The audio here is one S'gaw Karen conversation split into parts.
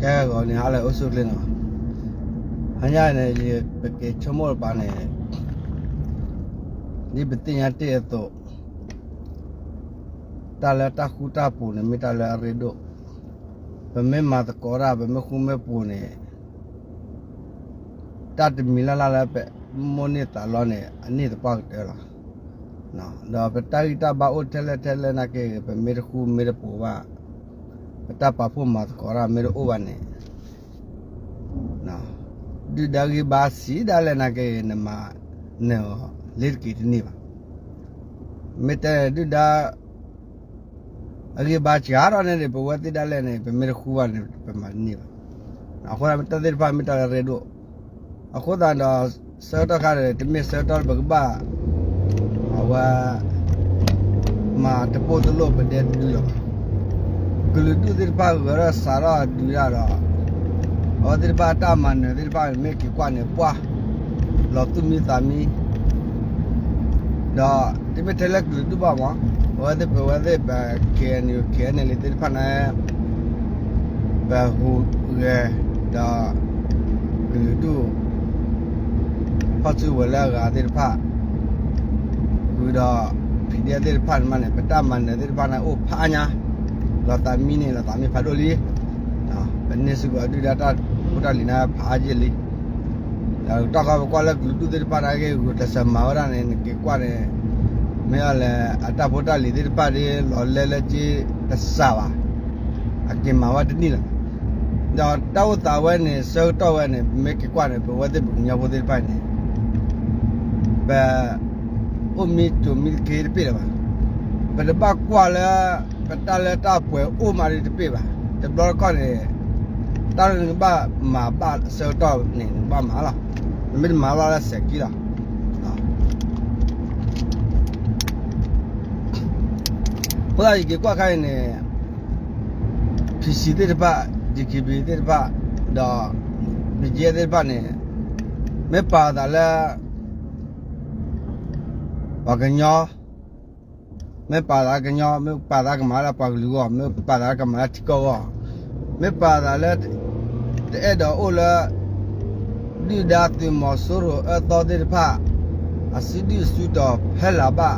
ကဲဂီၤန့ၣ် ဟါလၢအအိၣ်ဆူၣ်ချ့နီၤ, ဟါညါန့ၣ် ယပက့ၤဆိကမိၣ်တပၤန့ၣ်, ဒ်ပသ့ၣ်ညါတ့ၢ်အသိး, တၢ်လၢတၢ်ဃူတၢ်ဖိးန့ၣ် မ့ၢ်တၢ်လၢအရ့ဒိၣ်, ပမ့ၢ်မၤသကိးတၢ် ပမ့ၢ်ဃူမ့ၢ်ဖိးန့ၣ် တၢ်တမံၤလၢ်လၢ်လၢပမိၣ်န့ၢ်သးလီန့ၣ် အန့ၢ်သပှၢ်ကတၢၢ်လီၤ. ဒီးပတၢ်ဂံၢ်တၢ်ဘါအိၣ်ထဲလဲၣ်ထဲလဲၣ်နာ်က့ ပမ့ၢ်တဃူမ့ၢ်တဖိးဘၣ်, ပတၢ်ပာ်ဖှိၣ်မၤသကိးတၢ်မ့ၢ်တအိၣ်ဘၣ်န့ၣ်, ဒုၣ်ဒါဂံၢ်ဘါဆံးဒၣ်လဲၣ်နာ်က့ နမၤနၢၤအီၤလ့ၤတက့ၤတန့ၢ်ဘၣ်. မ့ၢ်တဲဒုၣ်ဒါ အဂံၢ်ဘါစှၤထီၣ်န့ၣ်ဒီး ပဝဲသ့ၣ်ဒၣ်လဲၣ်န့ၣ် ပမ့ၢ်တဃူဘၣ်န့ၣ် ပမၤတန့ၢ်ဘၣ်. အဃိသတး တၢ်သ့ၣ်တဖၣ်မ့ၢ်တၢ်လၢအရ့ဒိၣ်, အဃိသတးဒီး ဆၢကတီၢ်ခါဒီး တမ့ၢ်ဆၢကတီၢ်လၢပကဘၣ် အဝဲ မၤတပိၢ်တလိၣ်ပဒဲတဒုလီၤ. ကလုာ်ဒူၣ်သ့ၣ်တဖၣ်ဂဲၤထီၣ်စးထီၣ်ဒုးတၢ်ဒီး အဝဲသ့ၣ်တဖၣ်အတၢ်မၤနၢၤသ့ၣ်တဖၣ်န့ၣ် မ့ၢ်က့ၤကွၢ်န့ၣ် ပှၢ်လီၤသူၣ်မံသးမံ ဒီးတမ့ၢ်ထဲလၢကလုာ်ဒူၣ်ဘၣ်မး, အဝဲသ့ၣ်ပဝဲသ့ၣ်ပ KNU KNLA သ့ၣ်တဖၣ်န့ၣ် ပဟူးဂဲၤဒီး ကလုာ်ဒူၣ် ဖီၣ်စုကဝဲၤလၢအဂၤသ့ၣ်တဖၣ် ဃုာ်ဒီး PDF သ့ၣ်တဖၣ်န့ၣ်မးန့ၣ် ပတၢ်မၤနၢၤသ့ၣ်တဖၣ်န့ၣ် အိၣ်ဖးအါညါ, လီၤသးမံန့ၣ် လီၤသးမံဖးဒိၣ်လံ. ပန့ၢ်စ့ၢ်ကီးဒုၣ်ဒါတၢ်ဖိတၢ်လံၤန့ၣ် ဖးအါယဲၢ်လံ. ဒီးတၢ်ဃီပကွၢ်လၢကလုာ်ဒူၣ်သ့ၣ်တဖၣ်န့ၣ်က့ ဂုာ်ကျဲးစၢးမၤဝဲဒၣ်န့ၣ် နက့ၤကွၢ်န့ၣ် မ့ၢ်အီၤလဲၣ် အတၢ်ဖိတၢ်လံၤသ့ၣ်တဖၣ်ဒ်လီၤလဲလၢက့တစှၤဘၣ်, အက့ၤမၤဝဲတန့ၢ်လီၤ. ဒီးတၢ်အိၣ်သးဝဲန့ၣ် ဆၢကတီၢ်ဝဲန့ၣ် ပမ့ၢ်က့ၤကွၢ်န့ၣ် ပဝဲသ့ၣ်ပကညီဖိသ့ၣ်တဖၣ်န့ၣ် ပ အိၣ်မံကိၤမံတက့တပ့ၢ်လၢၤဘၣ်. ပတဘၣ်ကွၢ်လၢ ပတၢ်လၢတၢ်ပှဲၤအိၣ်မးဒီးတပ့ၢ်ဘၣ်. တဘျီတခီၣ်န့ၣ် တၢ်လၢနကဘၣ်မၤဘၣ်ဆၢကတီၢ်န့ၣ် နကဘၣ်မၤလီၤ. နမ့ၢ်တမၤဘၣ်လၢစဲးကံလီၤ. အဃိသတးယက့ၤကွၢ်ခါအံၤန့ၣ် PC သ့ၣ်တဖၣ် DKBA သ့ၣ်တဖၣ် ဒီး BGF သ့ၣ်တဖၣ်န့ၣ် မ့ၢ်ပာ်သးလၢ ပှၤကညီ, မ့ၢ်ပာ်သးကညီ, မ့ၢ်ပာ်သးကမၤလၢပှၤကလုာ်အဂီၢ်, မ့ၢ်ပာ်သးကမၤလၢထံကီၢ်အဂီၢ်, မ့ၢ်ပာ်သးလၢ တအဲၣ်ဒိးအိၣ်လၢ ဒုၣ်ဒါသုးမီၤစိရိၤအၢသီသ့ၣ်တဖၣ် အစုဒုၣ်စုတီၤဖီလာ်ဘၣ်,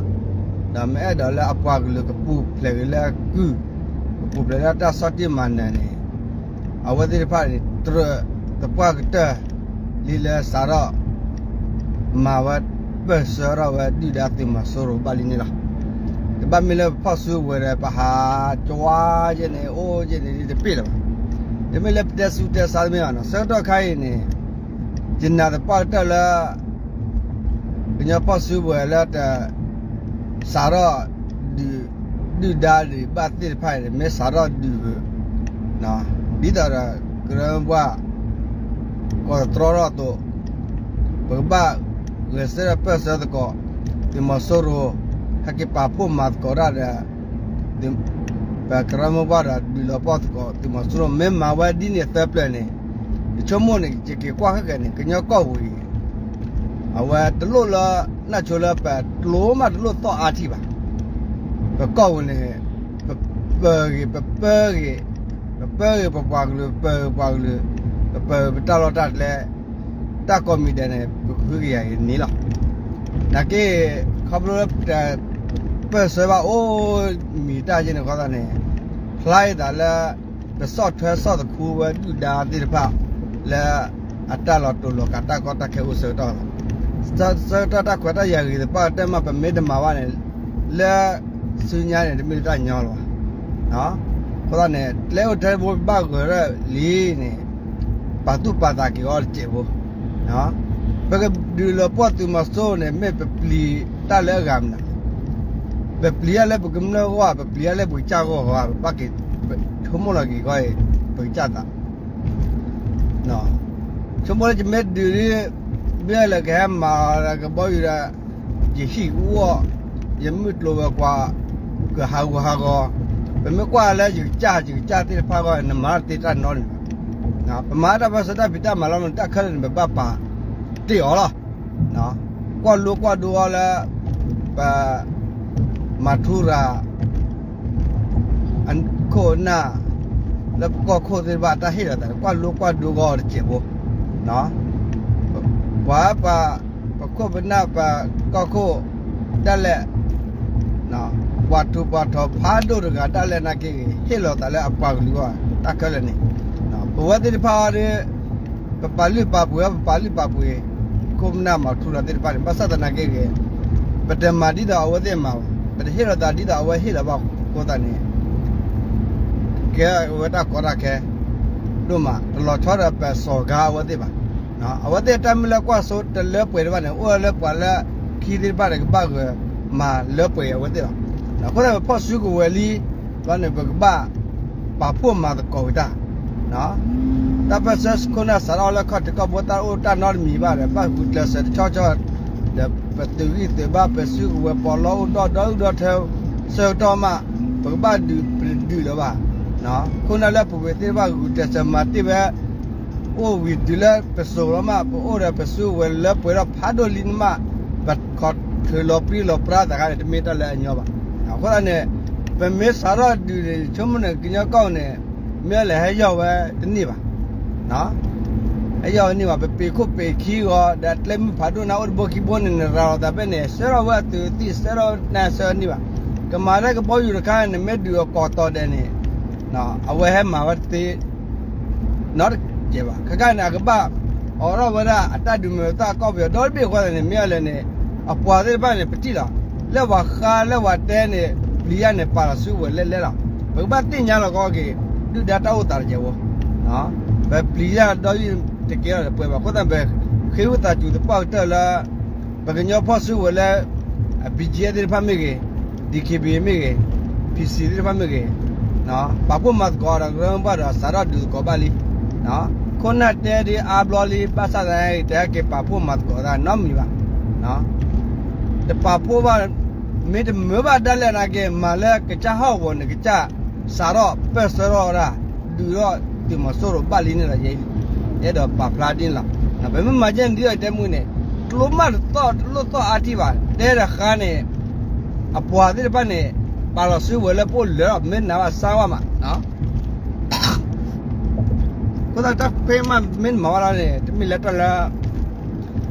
ဒီးမ့ၢ်အဲၣ်ဒိးလၢအပှၤကလုာ်ကပူၤဖျဲးက့ၤလၢကုၢ်, ကပူၤဖျဲးလၢတၢ်ဆီၣ်တံၢ်မၤနၢၤန့ၣ် အဝဲသ့ၣ်တဖၣ်န့ၣ် တြၢးသပှၢ်ကတၢၢ်လံလၢစးထီၣ် မၤဝဲပၢၢ်ဆၢထီၣ်ဝဲဒုၣ်ဒါသုးမီၤစိရိၤဘၣ်လံန့ၣ်လီၤ. တဘၣ်မ့ၢ်လၢပဖီၣ်စုကဝဲၤဒီး ပဟးကွၢ်ယဲၢ်န့ၣ် အိၣ်ယဲၢ်န့ၣ်တပ့ၢ်လၢၤဘၣ်. တမ့ၢ်လၢပတဲဆူတဲဆါတမ့ၢ်ဘၣ်နီၤ, ဆၢကတီၢ်ခါအံၤန့ၣ် ယနာ်သပှၢ်ကတၢၢ်လၢ ကညီဖီၣ်စုကဝဲၤလၢတ စးထီၣ်ဒုး ဒုၣ်ဒါဒံးဘၣ်သ့ၣ်တဖၣ်အံၤန့ၣ် မ့ၢ်စးထီၣ်ဒုး ဒ်သိးဒီး ကရၢမိၢ်ပှၢ် ကိးတြီထီၣ်အသိး ပကဘၣ်ဂဲၤဆၢထၢၣ်ပၢၢ်ဆၢသကိး သုးမီၤစိရိၤ ဟဲက့ၤပာ်ဖှိၣ်မၤသကိးတၢ်ဒီး ပကရၢမိၢ်ပှၢ်ဒီး ဒုးလီၤပှီၢ်သကိးသုးမီၤစိရိၤ မ့ၢ်မၤဝဲဒ်န့ၣ်သၢပျၢၤန့ၣ် ယဆိကမိၣ်န့ၣ် ယက့ၤကွၢ်ခဲကဲန့ၣ် ကညီကီၢ်ပူၤအံၤ အဝဲတလိၣ်လၢ နၢ်ဆိလၢပကျိမးတလိၣ်သီၣ်အါထီၣ်ဘၣ်. ပကီၢ်ပူၤန့ၣ် ပပၢၤဂ့ၤ ပပၢၤဂ့ၤ ပပၢၤဂ့ၤပပှၤကလုာ် ပပၢၤဂ့ၤပှၤကလုာ် ပပၢၤဂ့ၤပတၢ်လီၢ်တၢ်ကျဲ တၢ်ကိးမံၤဒဲးန့ၣ် ပဃုကယၤအံၤန့ၣ်လီၤ. နာ်က့ ခီဖျိလၢပတပၢၢ်ဆၢဘၣ်အိၣ်မံၤတၢ်ယဲၢ်န့ၣ်အဃိသတးန့ၣ် ဖျါအသးလၢ ပဆီၣ်ထွဲဆီၣ်သခူဝဲဒုၣ်ဒါသ့ၣ်တဖၣ် လၢအတၢ်လီၤတူာ်လီၤကာ်တၢ်ကီတၢ်ခဲအိၣ်ဆၢကတီၢ်လီၤ. ဆၢကတီၢ်တၢ်ခွဲးတၢ်ယာ်ဂ့ၤသပှၢ်ကတၢၢ်မး ပမ့ၢ်တမၤဘၣ်န့ၣ် လၢဆူညါန့ၣ် တမ့ၢ်လၢတၢ်ညီလီၤဘၣ်. အဃိသတးန့ၣ် ကျဲအိၣ်ထဲတဘိဘၣ်ဂၢၢ်ရၢၢ်လံန့ၣ် ပာ်သူၣ်ပာ်သးက့ၤအီၤတစဲးဖိ ပကဒုးလီၤပှီၢ်သုးမီၤစိရိၤန့ၣ် မ့ၢ်ပပျံၤတၢ်လၢအဂၤမနုၤ, ပပျံၤတၢ်လၢပကမျၢၢ်အဂီၢ် ပပျံၤတၢ်လၢပကစၢ်ဂီၢ်ဧါ, ပဘၣ်က့ၤဆိကမိၣ်လီၤက့ၤခီအံၤ ပကစၢ်သး ဆိကမိၣ်လၢယမ့ၢ်ဒုးဒ် မ့ၢ်လၢကဟဲမၤလၢကဘီယူၤဒီး ယဟံၣ်ကဝီၢ် ယမုၢ်ကျိၤဝဲၤကွာ် ကဟးဂူာ်ဟးဂီၤ, ပမ့ၢ်ကွၢ်လၢယကစၢ် ယကစၢ်သ့ၣ်တဖၣ်အဂီၢ် နမၤတ့ၢ်တၢ်နီတမံၤဘၣ်. ပမၤတၢ်ပၢၢ်ဆၢတၢ်ဖံးတၢ်မၤလီၤန့ၣ် တၢ်ခဲလၢာ်န့ၣ် ပဘၣ်ပာ်တ့ၢ်အီၤလီၤ. ကွၢ်လိကွၢ်ဒိအီၤလၢ ပ မၤထူရၤ အခိၣ်အနၢ် လၢပကီၢ်ခိၣ်သ့ၣ်တဖၣ်အတၢ်ဟ့ၣ်လီၤသးန့ၣ် ကွၢ်လိကွၢ်ဒိဂီၤတစဲးဖိ ပှၤပှၤ ပခိၣ်ပနၢ်ပကီၢ်ခိၣ် ဒၣ်လဲာ် ပှၤထူးပှၤထီဖးဒိၣ်တဂၤဒၣ်လဲာ်နာ်က့ဂ့ၤ ဟ့ၣ်လီၤသးလၢအပှၤကလုာ်အဂီၢ် တၢ်ခဲလၢာ်န့ၣ် ပဝဲသ့ၣ်တဖၣ်အံၤဒီး ပပာ်လုၢ်ပာ်ပှ့ၤအီၤ ပပာ်လုၢ်ပာ်ပှ့ၤ ခိၣ်ပနၢ်မၤထူလီၤသ့ၣ်တဖၣ်န့ၣ် ဘၣ်ဆၣ်သနာ်က့ဂ့ၤ ပတမၤဒ်သိးအဝဲသ့ၣ်မၤဘၣ် ပတဟ့ၣ်လီၤသးဒ်သိးအဝဲဟ့ၣ်လီၤဘၣ်အဃိသတးန့ၣ် ကဲဝဲတၢ်ကီတၢ်ခဲ ဒိၣ်မး တလီၤဆီဒီးပစီၤဂၤအဝဲသ့ၣ်ဘၣ်. အဝဲသ့ၣ်တၢ်မုၢ်လၢကွၢ်စိတလၢပှဲၤတဘၣ်န့ၣ် အိၣ်ဝဲလၢပှၤလၢခံသ့ၣ်တဖၣ်န့ၣ် ကဘၣ်ဂၢၢ်မၤလၢပှဲၤအဝဲသ့ၣ်လီၤ. အဃိသတး ပဖီၣ်စုကဝဲၤလံ ဘျီန့ၣ် ပကဘၣ်ပာ်ဖှိၣ်မၤသကိးက့ၤတၢ် တၢ်ပၢၢ်ဆၢခိၣ်နၢ်စးထီၣ်လၢခီၣ်ထံးကီၢ်ဖိ တၢ်အိၣ်တၢ်နီတမံၤဘၣ်ဒီး ဘၣ်ဂုာ်ကျဲးစၢးတဆီဆီ ဒီးပသုးဂံၢ်သုးဘါ ပစုကဝဲၤ ပီးလီအိၣ်ဒီဒူၣ်ဒီထၢ ဆၢကတီၢ်မး ပကဘၣ်ဒုးပတဒုးလၢၤဘၣ်. ခိၣ်နၢ်လၢပူၤကွံာ်သ့ၣ်တဖၣ်ဂုာ်ကျဲးစၢးမၤတ့ၢ်ဝဲ အိၣ်ဝံၤတုၤလၢပစိၤလီၤမး ပအိၣ်ဒီးပစုကဝဲၤလၢပှဲၤထီၣ်ဖးဒိၣ်လံန့ၣ်မး ပခီၣ်ထံးလီၤပြံလီၤပြါသးခါန့ၣ် တမ့ၢ်တၢ်လၢအညီဘၣ်. အဃိသတးန့ၣ် ပမ့ၢ်စးထီၣ်ဒုးန့ၣ် ဆိကမိၣ်န့ၣ် ကညီကီၢ်န့ၣ် မ့ၢ်လဲၤဟဲယီၢ်ဝဲတန့ၢ်ဘၣ် ဟဲယီၢ်ဝဲန့ၢ်ဘၣ် ပပ့ၤခိၣ်ပ့ၤခံဂီၤ ဒီးအကျဲမုၢ်ဖးဒိၣ်န့ၣ် အိၣ်တဘိခံဘိန့ၣ် နရၤလီၤသးဖဲန့ၣ် ဆှၢထီၣ်ဝဲအသုးသံၣ် ဆှၢထီၣ်ဝဲတၢ်ဆှၢန့ၢ်ဘၣ်. ကမၤလၢကဘီယူၤတခါန့ၣ် မ့ၢ်ဒုးအကိးတီၤဒဲးန့ၣ် အဝဲဟဲမၤဝဲတသ့ နီတစဲးဘၣ်. ခဲခါန့ၣ် အကဘၣ်အိးထီၣ်ဝဲဒၣ်အတၢ်ဒုးမ့ၢ်သၣ်ကီၢ်ပယီၤဒီတဘ့ၣ်အဃိသတးန့ၣ် မ့ၢ်အလဲၣ်န့ၣ် အပှၤသ့ၣ်တဖၣ်န့ၣ် ပထံၣ်လီၤ လၢပှၤဃါလၢပှၤတဲန့ၣ် ပျံၤယၣ်န့ၣ် ပာ်လီၤစုကဝဲၤလဲၣ်လဲၣ်လီၤ. ပကဘၣ်သ့ၣ်ညါလီၤကီက့ၤ ဒုၣ်ဒါတၢ်အိၣ်သးတစဲးဖိ ပပျံၤယၣ်ဒီးတကဲလီၤဒီးပှဲၤဘၣ် အဃိသတး ပဃ့ဝံသးစူၤသပှၢ်ကတၢၢ်လၢ ပကညီဖီၣ်စုကဝဲၤလၢ BGF သ့ၣ်တဖၣ်မ့ၢ်ဂ့ၤ, DKBA မ့ၢ်ဂ့ၤ, PC သ့ၣ်တဖၣ်မ့ၢ်ဂ့ၤ, ပာ်ဖှိၣ်မၤသကိးဒီးကရၢမိၢ်ပှၢ်ဒီးစးထီၣ်ဒုးသကိးဘၣ်လံ. ခိၣ်နၢ်တဲဒ်အါဘျီလံ ဘၣ်ဆၣ်သနာ်က့ တဟဲက့ၤပာ်ဖှိၣ်မၤသကိးသးနီတမံၤဘၣ်. တပာ်ဖှိၣ်ဘၣ် မ့ၢ်တမုာ်ဘၣ်ဒၣ်လဲာ်နာ်က့ မၤလၢကစၢ်ဟီၣ်ကဝီၤန့ၣ် ကစၢ်စးထီၣ်ပၢၢ်ဆၢထီၣ်ဝဲဒၣ် ဒုးထီၣ်သုးမီၤစိရိၤဘၣ်လံန့ၣ်လီၤ. ယအဲၣ်ဒိးပာ်ဖျါဒ်န့ၣ်လီၤ. ပမ့ၢ်မၤကဲန့ၣ်ဒ်အံၤတဲမုၢ်န့ၣ် ကျိမးတသီၣ်တလိၣ်သီၣ်အါထံၣ်ဘၣ် တဲတဃါန့ၣ် အပှၤသ့ၣ်တဖၣ်န့ၣ် ပာ်လီၤစုကဝဲၤလၢပအိၣ်လၢာ်ဒီး မ့ၢ်နၤဘၣ်စါဝါမး အဃိသတးတၢ်ဖဲမးမ့ၢ်နမၤဝဲဒၣ်န့ၣ် တမ့ၢ်လၢတၢ်လၢ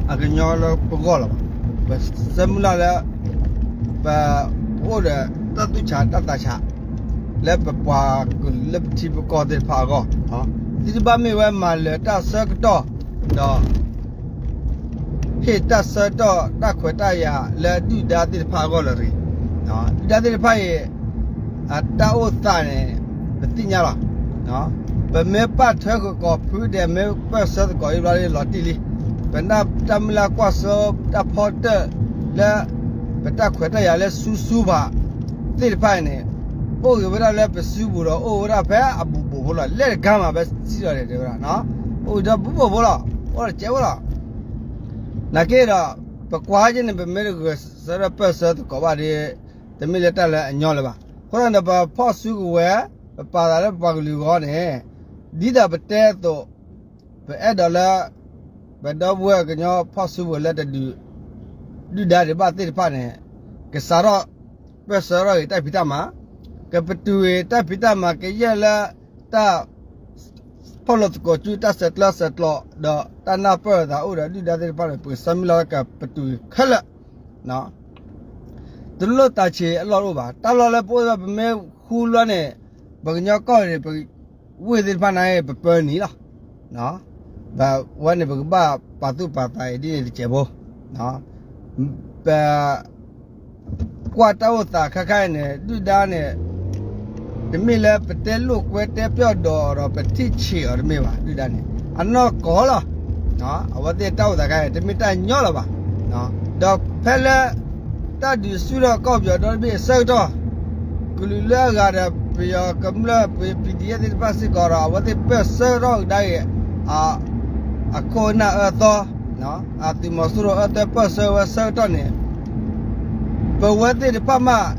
အကညီလၢပဂီၢ်လီၤဘၣ်. ပဆၢမုၢ်လၢ်လၢ ပအိၣ်ဒီးတၢ်သူၣ်ဆးတၢ်သးဆး လၢပပှၤကလုာ်လၢပထံပကီၢ်သ့ၣ်တဖၣ်အဂီၢ် သ့ၣ်တဖၣ်မ့ၢ်ဝဲမၤလၢာ်တၢ်ဆၢကတီၢ် ဒီး ဟ့ၣ်တၢ်ဆၢကတီၢ်တၢ်ခွဲးတၢ်ယာ်လၢဒုၣ်ဒါသ့ၣ်တဖၣ်အဂီၢ်လၢၤတဂ့ၤ. ဒုၣ်ဒါသ့ၣ်တဖၣ်အံၤ အတၢ်အိၣ်သးန့ၣ် ပသ့ၣ်ညါလီၤ. ပမ့ၢ်ပာ်ထွဲကကိးဖုဒဲး မ့ၢ်ပၢၢ်ဆၢသကိးအံၤဘျီလီၤတံၢ်လံ. ပနၢ်တၢ်မုၢ်လၢ်ကွၢ်စိတၢ်ဖီတၢၣ်လၢ ပတၢ်ခွဲးတၢ်ယာ်လၢဆူဆူဘၣ်သ့ၣ်တဖၣ်အံၤန့ၣ် အိၣ်ဂ့ၤဝဲဒၣ်လၢပစုပူၤဒီး အိၣ်ဝဲဒၣ်ဖဲအဘူးဘူးဖိလီၤ. လဲၣ်တကါမး ပစံးဒီးတဲဝဲဒၣ် အိၣ်ဒီးဘူးဘူးဖိလီၤ. အိၣ်တစဲးဖိလီၤ. နာ်က့ဒီး ပကွၢ်က့ၤန့ၣ် ပမ့ၢ်တဂဲၤဆၢထၢၣ်ပၢၢ်ဆၢသကိးဘၣ်ဒီး တမ့ၢ်လၢတၢ်လၢအညီလၢၤဘၣ်. အဃိသတးဒီး ပဖီၣ်စုကဝဲၤ ပပာ်သးလၢပပှၤကလုာ်အဂီၢ်န့ၣ် ဒ်သိးပတဲအသိး ပအဲၣ်ဒိးလၢ ပဒီပုၢ်ဝဲၢ်ကညီဖီၣ်စုကဝဲၤလၢတဒုး ဒုၣ်ဒါဒံးဘၣ်သ့ၣ်တဖၣ်န့ၣ် ကစးထီၣ်ပၢၢ်ဆၢထီၣ်ဂ့ၤတၢ်ဖံးတၢ်မၤ, ကပတုာ်ဂ့ၤတၢ်ဖံးတၢ်မၤ ကယဲၢ်လၢတၢ် ဖီၣ်လိာ်သကိးစု တၢ်ဆဲးကျၢဆဲးကျိး ဒီးတၢ်နၢ်ပၢၢ်အသးအိၣ်ဒီးဒုၣ်ဒါသ့ၣ်တဖၣ်န့ၣ် ပကဆၢမုၢ်လၢ်ဝဲကပတုာ်ခဲလၢာ် တလိၣ်သးဆံးအလီၢ်တအိၣ်ဘၣ်. တၢ်လီၢ်လၢပအိၣ်ဒီး ပမ့ၢ်ဃူလီၤန့ၣ် ပကညီကီၢ်န့ၣ် ပဝ့ၢ်သ့ၣ်တဖၣ်န့ၣ် ပပၢနံၤလီၤ. ပဝဲန့ၣ် ပကဘၣ်ပာ်သူၣ်ပာ်သးအံၤဒ်န့ၣ်တစဲးဖိ ပ ကွၢ်တၢ်အိၣ်သးခါခါအံၤန့ၣ် ဒုၣ်ဒါန့ၣ် တမ့ၢ်လၢပတဲလိာ်ကွဲတဲပျီၢ်ဒီးဒီး ပထံၣ်ဆံးအီၤတမ့ၢ်ဘၣ် ဒုၣ်ဒါန့ၣ် အနီၢ်ကီၢ်လီၤ. အဝဲသ့ၣ်တၢ်အိၣ်သးခါအံၤ တမ့ၢ်တၢ်ညီလၢၤဘၣ်. ဒီးဖဲလၢ တၢ်ဒုးဆူၣ်ထီၣ်ကီၢ်ပယီၤဒီတဘ့ၣ်အဆၢကတီၢ် ကလုာ်လၢအဂၤဒီး ပယီၤကမျၢၢ် ပ PDF သ့ၣ်တဖၣ်စ့ၢ်ကီးဒီး အဝဲသ့ၣ်ပၢၢ်ဆၢထီၣ်ကဒါက့ၤ အခိၣ်အနၢ်အၢသီ အသုးမီၤစိရိၤအၢသၢပၢၢ်ဆၢဝဲဆၢကတီၢ်န့ၣ် ပဝဲသ့ၣ်တဖၣ်မး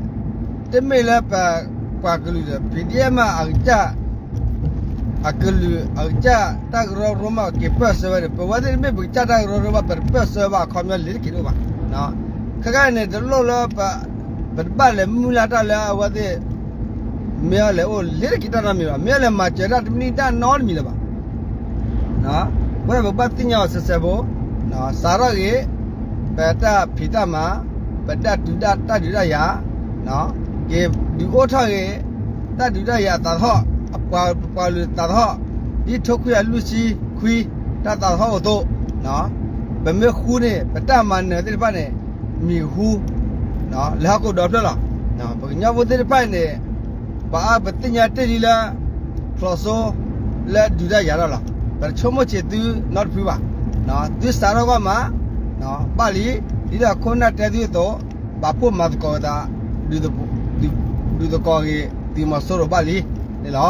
တမ့ၢ်လၢပပှၤကလုာ်ဒီး PDF မး အကစၢ် အကလုာ်အကစၢ်တၢ်ကရၢကရိမး က့ၤပၢၢ်ဆၢဝဲန့ၣ် ပဝဲသ့ၣ်တမ့ၢ်ပကစၢ်တၢ်ကရၢကရိဘၣ် ပတပၢၢ်ဆၢဘၣ်အခီပညီလၢတက့ၤတအိၣ်ဘၣ်. ခဲခါအံၤန့ၣ် တလိၣ်လၢ ပတဘၣ်လဲၤမုၢ်လၢ်တၢ်လၢအဝဲသ့ၣ် မ့ၢ်အီၤလဲၤအိၣ်လ့ၤတက့ၤတၢ်နီတမံၤဘၣ်, မ့ၢ်အီၤလဲၤမၤစၢၤတၢ်တမံၤတၢ်နီတမံၤလၢၤဘၣ်. အဃိပဘၣ်သ့ၣ်ညါအီၤစဲးစဲးဖိ, စးထီၣ်ဂ့ၤ ပတၢ်ဖံးတၢ်မၤ, ပတၢ်ဒုးတၢ်ယၤ, က့ၤဒုးအိၣ်ထီၣ်ဂ့ၤ တၢ်ဒုးတၢ်ယၤအသးသဟီၣ်, အပှၤပပှၤကလုာ်သးသဟီၣ်, ဒ်ထိခွံကယၤလွံၢ်ဆံခွံ တၢ်သးသဟီၣ်အိၣ်သိး, ပမ့ၢ်ဃူန့ၣ် ပတၢ်မၤနၢၤသ့ၣ်တဖၣ်န့ၣ် မံၤဃူ လၢဟီၣ်ခိၣ်ဒီဖျၢၣ်လီၤ. ပကညီဖိသ့ၣ်တဖၣ်န့ၣ် ပှၤအါပသ့ၣ်ညါတ့ၢ်လံလၢ ဖျိးစိ လၢဒုးတၢ်ယၤတၢ်လီၤ. ပတဆိကမိၣ်ဆံးသုနီတဖုဘၣ်. သုစးထီၣ်ဂီၢ်မး ဘၣ်လံ, ဒ်သိးခိၣ်နၢ်တဲသုအသိး, ပာ်ဖှိၣ်မၤသကိးသး, ဒုးသကိးဂ့ၤ သုးမီၤစိရိၤဘၣ်လံန့ၣ်လီၤ.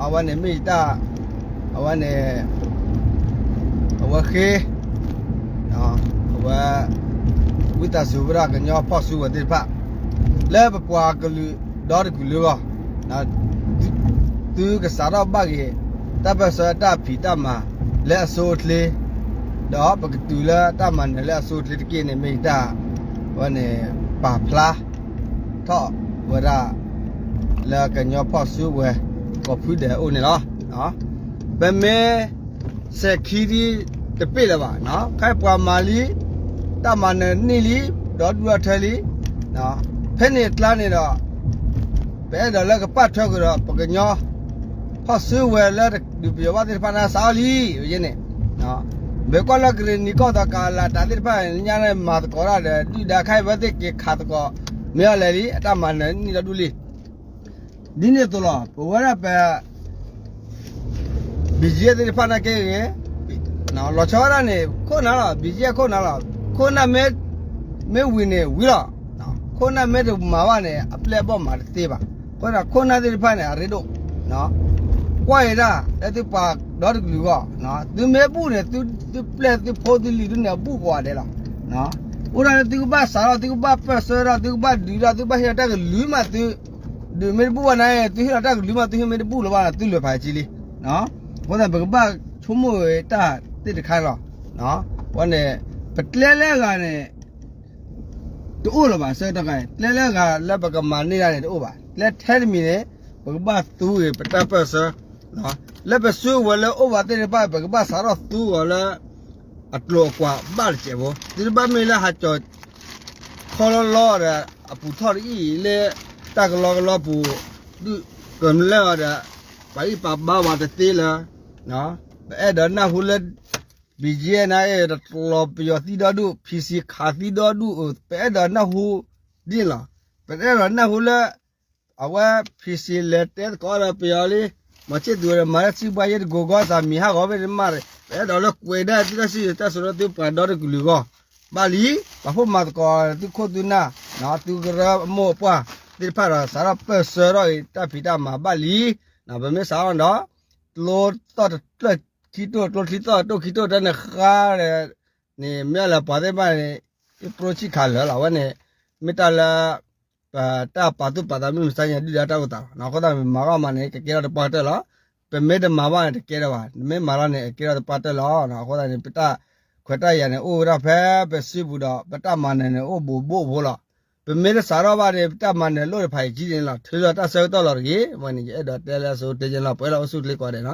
အဝဲန့ၣ်မ့ၢ်ယတၢ်, အဝဲန့ၣ် အဝဲဃ့, အဝဲ ဝံသးစူၤဝဲဒၣ်ကညီဖီၣ်စုကဝဲၤသ့ၣ်တဖၣ် လၢပပှၤကလုာ်ဒီတကလုာ်အဂီၢ်, သုကစးထီၣ်ဘၣ်က့ၤ တၢ်ပၢၢ်ဆၢတၢ်ဖံးတၢ်မၤလၢအဆိအချ့, ဒီးပကတုၤလၢတၢ်မၤနၢၤလၢအဆိအချ့တက့ၢ်န့ၣ် မ့ၢ်ယတၢ်, အဝဲန့ၣ် ပာ်ဖျါထီၣ်ဝဲဒၣ် လၢကညီဖီၣ်စုကဝဲၤ ကိးဖုဒဲးအအိၣ်န့ၣ်လီၤ. ပမ့ၢ် စဲးခံဒ်တပ့ၢ်လၢၤဘၣ်, ခဲအံၤပှၤမၤလံ, တၢ်မၤနၢၤန့ၢ်လံ, ဒီဒူၣ်ဒီထၢလံ, ဖဲန့ၣ်အကျါန့ၣ်ဒီး ပအဲၣ်ဒိးလၢကပာ်ထွဲဃုာ်ဒီး ပကညီဖီၣ်စုကဝဲၤလၢတဒုးပယီၤဘၣ်သ့ၣ်တဖၣ်န့ၣ် စးထီၣ်လံန့ၣ်, မ့ၢ်ကွၢ်လၢကရ့ၣ်နံၤကီၢ်သီးကၤလၤတးသ့ၣ်တဖၣ် ညါန့ၣ်မၤသကိးတၢ်ဒီး ဒုၣ်ဒါခဲအံၤဝဲသ့ၣ်က့ၤခးသကိး မ့ၢ်အီၤလဲၤလံ အတၢ်မၤနၢၤန့ၢ်ဒီဒူၣ်လံ. ဒ်န့ၣ်အသိးလီၤ ပဝဲဒၣ်ပ ဘံၣ်ယဲၢ်သ့ၣ်တဖၣ်န့ၣ်က့ဂ့ၤ, လီၤဆီဒၣ်တၢ်န့ၣ် ခိၣ်နၢ်လီၤ, ဘံၣ်ယဲၢ်ခိၣ်နၢ်လီၤ. ခိၣ်နၢ်မ့ၢ်ဝံၤန့ၣ်ဝံၤလီၤ. ခိၣ်နၢ်မ့ၢ်တမၤဘၣ်န့ၣ် အပျဲၢ်အဘီၣ်မၤတသ့ဘၣ်. အဃိဒီးခိၣ်နၢ်သ့ၣ်တဖၣ်န့ၣ် အရ့ဒိၣ်, ကွၢ်အံၤဒၣ် လၢသုပှၤဒီတကလုာ်အဂီၢ်, သုမ့ၢ်ဘူၣ်န့ၣ် သုပျဲၢ်သုဖိသုလံၤဒုန့ၣ် အဘူၣ်ကိးဂၤဒဲးလီၤ. အိၣ်ဒၣ်လၢသုကဘၣ်စးထီၣ် သုကဘၣ်ပၢၢ်ဆၢထီၣ် သုကဘၣ်ဒုးထီၣ် သုကဘၣ်ဟ့ၣ်လီၤတၢ်ကလုၢ်မးသု ဒုးမ့ၢ်တဘူၣ်ဘၣ်န့ၣ် သုဟ့ၣ်လီၤတၢ်ကလုၢ်မး သုဟ့ၣ်မ့ၢ်တဘူၣ်လၢၤဘၣ်န့ၣ် သုလဲၤဖးယံာ်လံ. အဃိသတးပကဘၣ်ဆိကမိၣ်ဝဲတၢ်သ့ၣ်တခါလီၤ. အဃိန့ၣ် ပကျဲလၢအဂၤန့ၣ် တအိၣ်လၢၤဘၣ် ဆၢကတီၢ်ခါန့ၣ် ကျဲလၢအဂၤလၢပကမၤန့ၢ်ဒၣ်န့ၣ် တအိၣ်ဘၣ်. ကျဲထဲတမံၤန့ၣ် ပကဘၣ်သူဂ့ၤပတၢ်ပၢၢ်ဆၢ လၢပစုကဝဲၤလၢအိၣ်ဘၣ်သ့ၣ်တဖၣ် ပကဘၣ်စးထီၣ်သူအီၤလၢ အကျိၤအကွာ်ဘၣ်တစဲးဖိ သုတဘၣ်မ့ၢ်လၢဟးကၠီၤ ခီလီလီဒီး အပူၤထီၣ်တအံၣ်လၢ တၢ်ကလီကလီပူၤ ဒုးကမျၢၢ်အီၤဒီး ပှၤအံၣ်ပှၤဘါဝဲတသ့လၢၤ. ပအဲၣ်ဒိးနၢ်ဟူလၢ ဘံၣ်ယဲၢ်န့ၣ် တလီၤပယီၤသံဒီဒူၣ် ဖံစံခးသံဒီဒူၣ် ပအဲၣ်ဒိးနၢ်ဟူဒ်န့ၣ်လီၤ. ပအဲၣ်ဒိးနၢ်ဟူလၢ အဝဲ ဖံစံလဲၤတဲသကိးဒီးပယီၤလံ မၤဆ့ၣ်သူးဒီးမၤလၢစံးဘှါယဲၢ်တကိးဂီၢ်သးမံၤဟးဂီၤဖဲန့ၣ်မး ပအဲၣ်ဒိးလၢကွဲးဒၣ်သုတၢ်စံးတၢ်စိၤလၢသုပှၤဒီတကလုာ်အဂီၢ် ဘၣ်လံ. ပာ်ဖှိၣ်မၤသကိးသုခိၣ်သုနၢ် သုကရၢအမိၢ်အပှၢ်သ့ၣ်တဖၣ်ဒီး စးထီၣ်ပၢၢ်ဆၢထီၣ်ဂ့ၤ တၢ်ဖံးတၢ်မၤဘၣ်လံ. ပမ့ၢ်စးထီၣ်ဒီး ကျိသီၣ်တဖျၢၣ်ခံတိၢ် ကျိချံသီၣ်တိၢ်ခံတိၢ်တၢ်န့ၣ်ဃါဒီး န့ၣ်မ့ၢ်လၢပှၤသ့ၣ်တဖၣ်န့ၣ် အကြိဆံၣ်ခးလၢာ်လီၤ. အဝဲန့ၣ် မ့ၢ်တၢ်လၢ ပတၢ်ပာ်သူၣ်ပာ်သးမုၢ်မဆါညါ ဒုၣ်ဒါတၢ်အိၣ်သးလီၤ. အဃိသတးမ့ၢ်မၤထီၣ်မးန့ၣ် ကကဲထီၣ်တပှၢ်တၢၢ်လီၤ. ပမ့ၢ်တမၤဘၣ်န့ၣ် တကဲထီၣ်ဘၣ်. မ့ၢ်မၤထီၣ်န့ၣ် အကဲထီၣ်တပှၢ်တၢၢ်လီၤ. အဃိသတးန့ၣ် ပတၢ်ခွဲးတၢ်ယာ်န့ၣ် အိၣ်ဝဲဒၣ်ဖဲပစုပူၤဒီး ပတၢ်မၤနၢၤန့ၣ် အိၣ်ဘူးဘူးအဖိလီၤ. ပမ့ၢ်တစးထီၣ်ဘၣ်န့ၣ် ပတၢ်မၤနၢၤလိၣ်တဖးအံၤကံန့ၣ်လီၤ. ထုးလီၤတၢ်ဆၢကတီၢ်လီၤတဂ့ၤ. အဝဲန့ၣ် ယအဲၣ်ဒိးတဲလၢအဆိကတၢၢ်က့န့ၣ်လီၤ. ပှဲၤလီၤအိၣ်ဆူၣ်ချ့ကိးဂၤဒဲးလီၤ.